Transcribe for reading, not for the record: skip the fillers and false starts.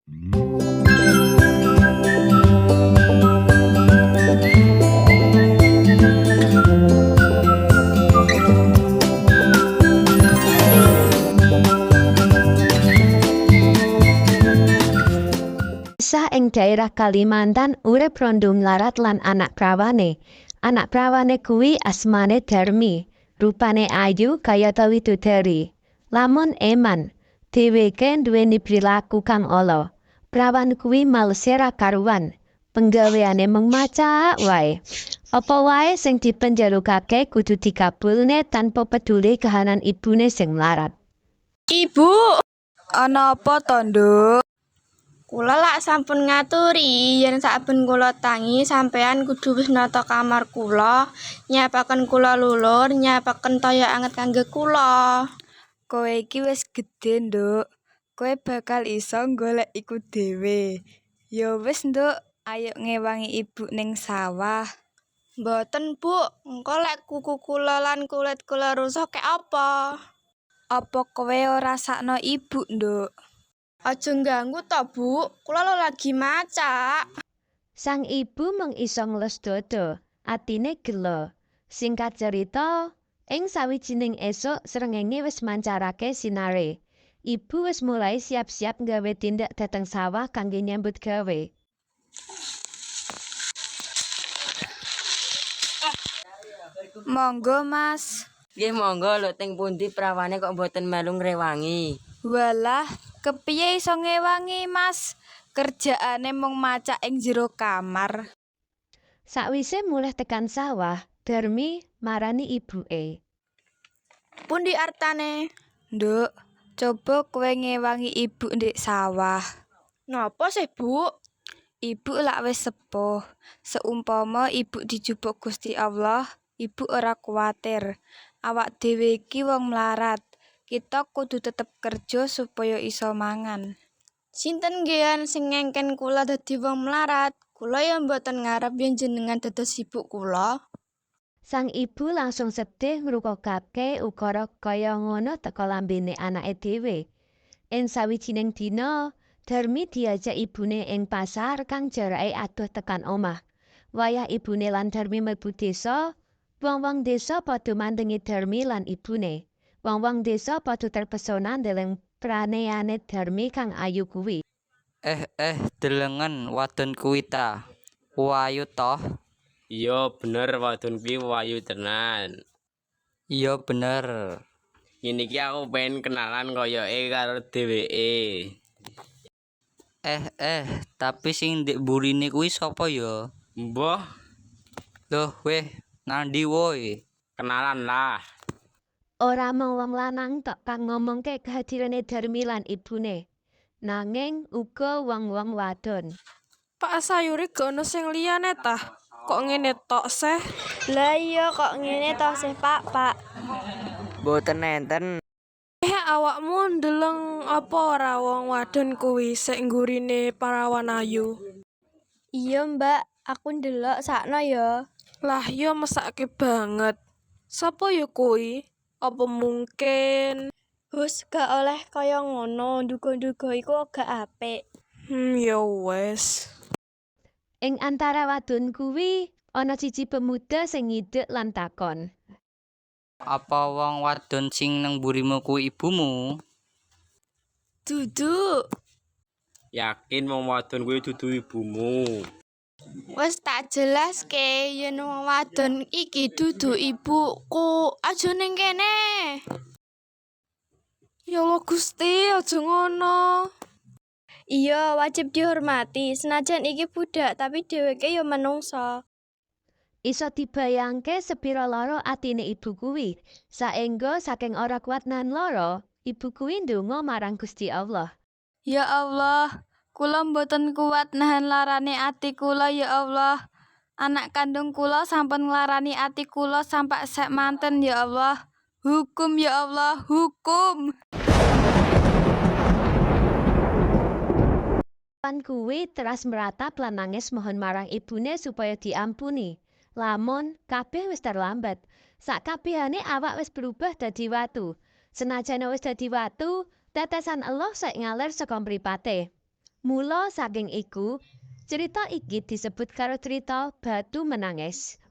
Desa ing daerah Kalimantan urip rondo mlarat lan anak prawane. Anak prawane kuwi asmane Darmi. Rupane ayu kayata widodari. Lamun eman, dheweke nduweni prilaku kang ala. Prawan kuwi malese ra karuan. Penggaweane mung macak wae. Apa wae sing dipenjalukake kudu dikabulne tanpa peduli kahanan ibune sing mlarat. Ibu, Ana apa to, Nduk? Kula lak sampun ngaturi yen saben kula tangi sampean kudu wis nata kamar kula, nyiapaken kula lulur, nyiapaken toya anget kangge kula. Kowe iki wis gedhe, Nduk. Kowe bakal iso golek iku dhewe. Ya wis, Nduk, ayo ngewangi ibu ning sawah. Mboten, Bu. Engko lek kuku kula lan kulit kula rusak kek apa? Apa kowe ora sakno ibu, Nduk? Aja ngganggu to, Bu. Kula lho lagi macak. Sang ibu mung iso ngelus dada, atine gela. Singkat cerita, ing sawijining esuk srengenge wis mancarake sinare. Ibu wis mulai siap-siap nggawe tindak dhateng sawah kangge nyambut gawe. Monggo, Mas. Nggih monggo lho teng pundi prawane kok mboten melu ngrewangi. Walah, kepiye iso ngewangi, Mas? Kerjaane mung macak ing jero kamar. Sakwise mulih tekan sawah, Darmi marani ibuke. Pundi artane? Nduk, coba kowe ngewangi ibu ndek sawah. Napa sih, Bu? Ibu lak wis sepuh. Seumpama ibu dijupuk Gusti Allah, ibu ora kuwatir. Awak dhewe iki wong mlarat. Kita kudu tetep kerja supaya iso mangan. Sinten nggehan sing ngengken kula dadi wong mlarat? Kula ya mboten ngarep yen jenengan dados ibu kula. Sang ibu langsung sedih ngrungokake ukara kaya ngono teka lambene anake dhewe. Ing sawijining dina, Darmi diajak ibune ing pasar kang jarake adoh tekan omah. Wayah ibune lan Darmi mlebu desa, wong-wong desa padha mandengi Darmi lan ibune. Wong-wong desa padha terpesona ndeleng praneyane Darmi kang ayu kuwi. Eh, delengen wadon kuwi ta. Ayu toh? Iya bener wadon kuwi ayu tenan. Iya bener. Ngene iki aku pengen kenalan koyoke karo dheweke. Eh, tapi sing ndek mburine kuwi sapa ya? Mbah, Loh weh, nandi woi? Kenalan lah. Ora mung wong lanang tok kang ngomongke kehadirane Darmi lan ibune. Nanging uga wong-wong wadon. Pak, sayure gak ono sing liyane tah? Kok ngene tok seh? Lah iya kok ngene to sih, Pak, Pak. Mboten enten. Eh, awakmu ndeleng apa ora wong wadon kuwi sik nggurine parawan ayu? Iya, Mbak, aku ndelok sakno ya. Lah yo mesake banget. Sapa ya kuwi? Apa mungkin? Hus, gak oleh kaya ngono, nduga-nduga iku gak apik. Ya wes. Ing antara wadon kuwi ana siji pemuda sing ngidek lan takon. Apa wong wadon sing nang mburimu kuwi ibumu? Dudu. Yakin wong wadon kuwi dudu ibumu. Wis tak jelaske yen wong wadon iki dudu ibuku. Aja ning kene. Ya Allah Gusti, aja ngono. Iya, wajib dihormati. Senajan iki budak, tapi dheweke ya menungsa. Iso dibayangke sepira lara atine ibu kuwi. Saengga saking ora kuat nahan lara, ibu kuwi ndonga marang Gusti Allah. Ya Allah, kula mboten kuat nahan larane ati kula ya Allah. Anak kandung kula sampun nglarani ati kula sampak sek manten ya Allah. Hukum ya Allah, hukum. Pan kuwi teras meratap lan nangis mohon marang ibune supaya diampuni. Lamun kabeh wis terlambat. Sakabehane awak wis berubah dadi watu. Senajan wis dadi watu, tetesan eluh sek ngalir saka mripate. Mula saking iku, cerita iki disebut karo cerita Batu Menangis.